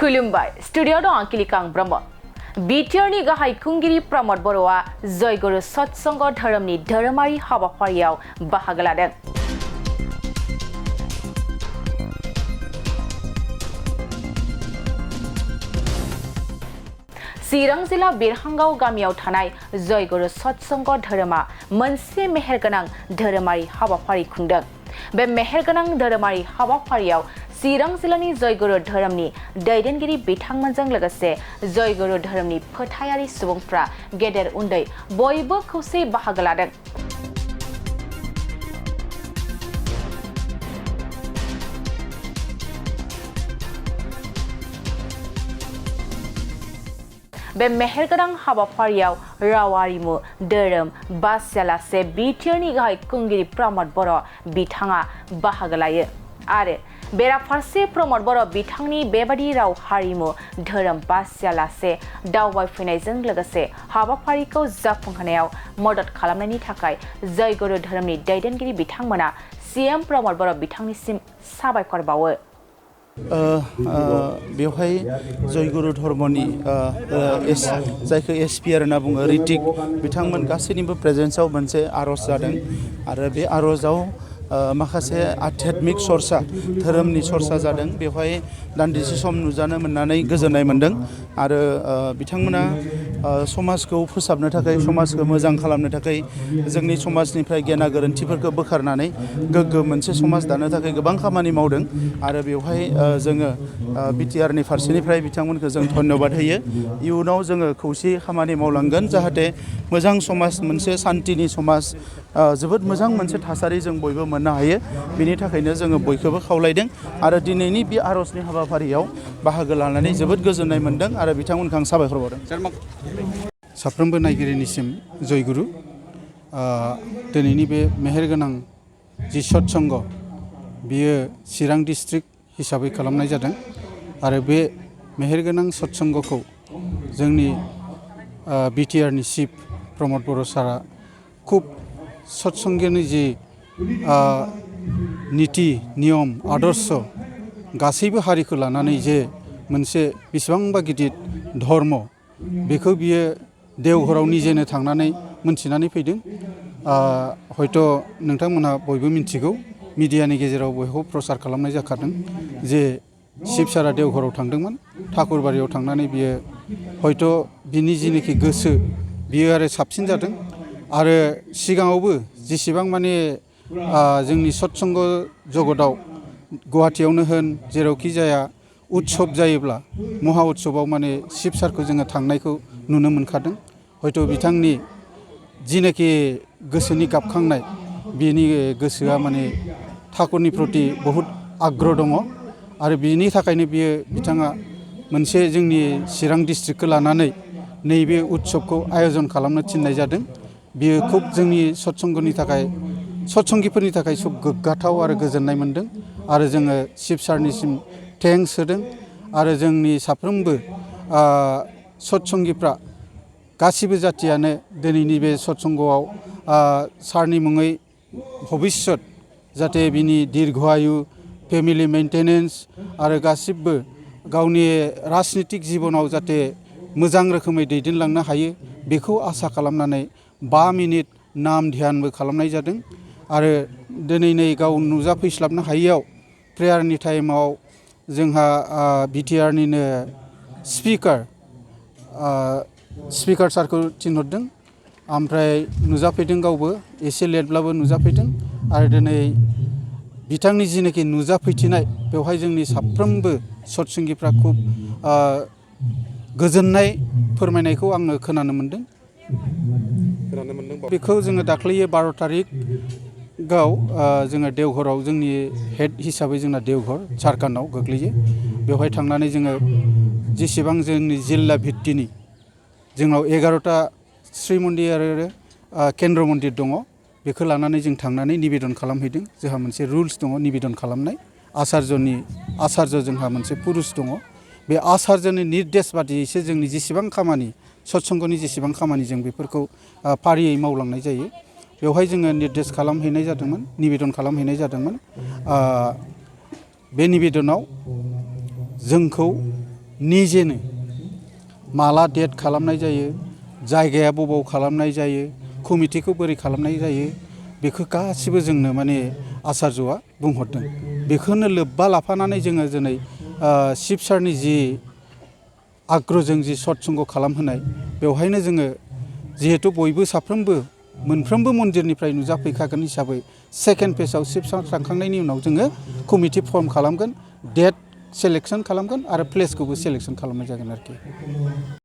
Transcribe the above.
खुलुमबाय स्टुडिअ दं आंकिलिकां ब्रह्म बिटिआरनि गाहाय खुंगिरि प्रमद बर'आ जयगुरु सत्संग धोरोमनि धोरोमारि हाबाफारियाव बाहागो लादों। चिरां जिल्ला बिरहांगाव गामियाव थानाय जयगुरु सत्संग धोरोमा मोनसे मेहेरगोनां धोरोमारि हाबाफारि खुंदों। बे मेहेरगोनां धोरोमारि हाबाफारियाव चिरां जिल्लानि जयगुरु धोरोमनि दैदेनगिरि बिथांमोनजों लोगोसे जयगुरु धोरोमनि फोथायारि सुबुंफ्रा गेदेर उन्दै बयबो खौसे बाहागो लादों। बे मेहेरगोनां हाबाफारियाव राव आरिमु धोरोम बासियालासे बिटिआरनि गाहाय खुंगिरि प्रमद बर' बिथाङा बाहागो लायो आरो बेराफारसे प्रमद बर' बिथांनि बेबादि राव हारिमु धोरोम बासियालासे दावबायफैनायजों लोगोसे हाबाफारिखौ जाफुंहोनायाव मदद खालामनायनि थाखाय जयगुरु धोरोमनि दैदेनगिरि बिथांमोना सीएम प्रमद बर' बिथांनिसिम साबायखर बावो। बेवहाय जयगुरु धर्मनि जायखौ एसपिआर होनना बुङो ऋतिक बिथांमोन गासैनिबो प्रेजेन्सआव मोनसे आर'ज जादों आरो बे आर'जाव माखासे आध्यात्मिक सरसा धोरोमनि सरसा जादों। बेवहाय दान्दिसे सम नुजानो मोननानै गोजोननाय मोनदों आरो बिथांमोना समाजखौ फोसाबनो थाखाय समाजखौ मोजां खालामनो थाखाय जोंनि समाजनिफ्राय गेना गोरोन्थिफोरखौ बोखारनानै गोग्गो मोनसे समाज दानो थाखाय गोबां खामानि मावदों आरो बेवहाय जोङो बिटिआरनि फारसेनिफ्राय बिथांमोनखौ जों धन्यबाद होयो। इयुनाव जोङो खौसेयै खामानि मावलांगोन जाहाथे मोजां समाज मोनसे सान्तिनि समाज जोबोद मोजां मोनसे थासारि जों बयबो मोननो हायो। बिनि थाखायनो जोङो बयखौबो खावलायदों आरो दिनैनि बे आर'जनि हाबाफारियाव बाहागो लानानै जोबोद गोजोननाय मोनदों आरो बिथांमोनखौ आं साबायखर बावदों। साफ्रोमबो नायगिरिनिसिम जयगुरु। दिनैनि बे मेहेरगोनां जि सत्संग बियो चिरां डिस्ट्रिक्ट हिसाबै खालामनाय जादों आरो बे मेहेरगोनां सत्संगखौ जोंनि बिटिआरनि चिफ प्रमद बर' सारा खुब सत्संगनि जि निति नियम आदर्श गासैबो हारिखौ लानानै जे मोनसे बेसेबांबा गिदिर धर्म बेखौ बियो देवघराव निजेनो थांनानै मोनथिनानै फैदों। हयथ' नोंथांमोनहा बयबो मिथिगौ मिडियानि गेजेराव बयबो प्रसार खालामनाय जाखादों जे शिब सारा देवघराव थांदोंमोन ठाकुरबारियाव थांनानै बियो हयथ' बिनि जिनिखि गोसो बियो आरो साबसिन जादों आरो सिगाङावबो जेसेबां माने जोंनि सत्संग जगताव गुवाहाटियावनो होन जेरावखि जाया उत्सब जायोब्ला महा उत्सबाव माने शिब सारखौ जोङो थांनायखौ नुनो मोनखादों। हयथ' बिथांनि जिनाखि गोसोनि गाबखांनाय बिनि गोसोआ माने ठाकुरनि प्रति बहुद आग्रह दङ आरो बिनि थाखायनो बियो बिथाङा मोनसे जोंनि चिरां डिस्ट्रिक्टखौ लानानै नैबे उत्सबखौ आयजन खालामनो थिननाय जादों। बियो खुब जोंनि सत्संगनि थाखाय सत्संगिफोरनि थाखाय खुब गोग्गाथाव आरो गोजोननाय मोनदों आरो जोङो शिब सारनिसिम थेंक्स होदों आरो जोंनि साफ्रोमबो सत्संगिफ्रा गासिबो जाथियानो दिनैनि बे सत्संगआव सारनि मुङै भबिष्यत जाहाथे बिनि दीर्घ आयु फेमिलि मेन्टेनेन्स आरो गासिबो गावनि राजनितिक जिबनाव जाहाथे मोजां रोखोमै दैदेनलांनो हायो बेखौ आसा खालामनानै 5 मिनिट नाम ध्यानबो खालामनाय जादों आरो दिनै नै गाव नुजाफैस्लाबनो हायैयाव प्रेयारनि टाइमाव जोंहा बिटिआरनिनो स्पिकार सारखौ थिनहरदों ओमफ्राय नुजाफैदों गावबो एसे लेटब्लाबो नुजाफैदों आरो दिनै बिथांनि जिनाखि नुजाफैथिनाय बेवहाय जोंनि साफ्रोमबो सत्संगिफ्रा खुब गोजोननाय फोरमायनायखौ आङो खोनानो मोनदों। बेखौ जोङो दाख्लैयो 12 तारिखआव जोङो देवघराव जोंनि हेड हिसाबै जोंना देवघर झारखन्डआव गोग्लैयो बेवहाय थांनानै जोङो जेसेबां जोंनि जिल्ला भित्तिनि जोंनाव 11टा श्री मन्दिर आरो केन्द्र मन्दिर दङ बेखौ लानानै जों थांनानै निबेदन खालामहैदों। जोंहा मोनसे रुल्स दङ निबेदन खालामनाय आचार्य जोंहा मोनसे पुरुष दङ बे आचार्यनि निर्देश बादियैसो जोंनि जेसेबां खामानि सत्संगनि जेसेबां खामानि जों बेफोरखौ फारियै मावलांनाय जायो। बेवहाय जोङो निर्देश खालामहैनाय जादोंमोन निबेदन खालामहैनाय जादोंमोन। बे निबेदनाव जोंखौ निजेनो माला डेट खालामनाय जायो, जायगाया बबाव खालामनाय जायो, कमिटिखौ बोरै खालामनाय जायो, बेखौ गासिबो जोंनो माने आचार्यआ बुंहरदों। बेखौनो लोब्बा लाफानानै जोङो दिनै शिब सारनि जि आग्रहजों जि सत्संग खालामहोनाय, बेवहायनो जोङो जिहेतु बयबो साफ्रोमबो मोनफ्रोमबो मन्दिरनिफ्राय नुजाफैखागोन हिसाबै सेकेन्ड फेजआव शिब सार थांखांनायनि उनाव जोङो कमिटि फर्म खालामगोन, डेट सेलेक्सन खालामगोन आरो प्लेसखौबो सेलेक्सन खालामनाय जागोन आरोखि।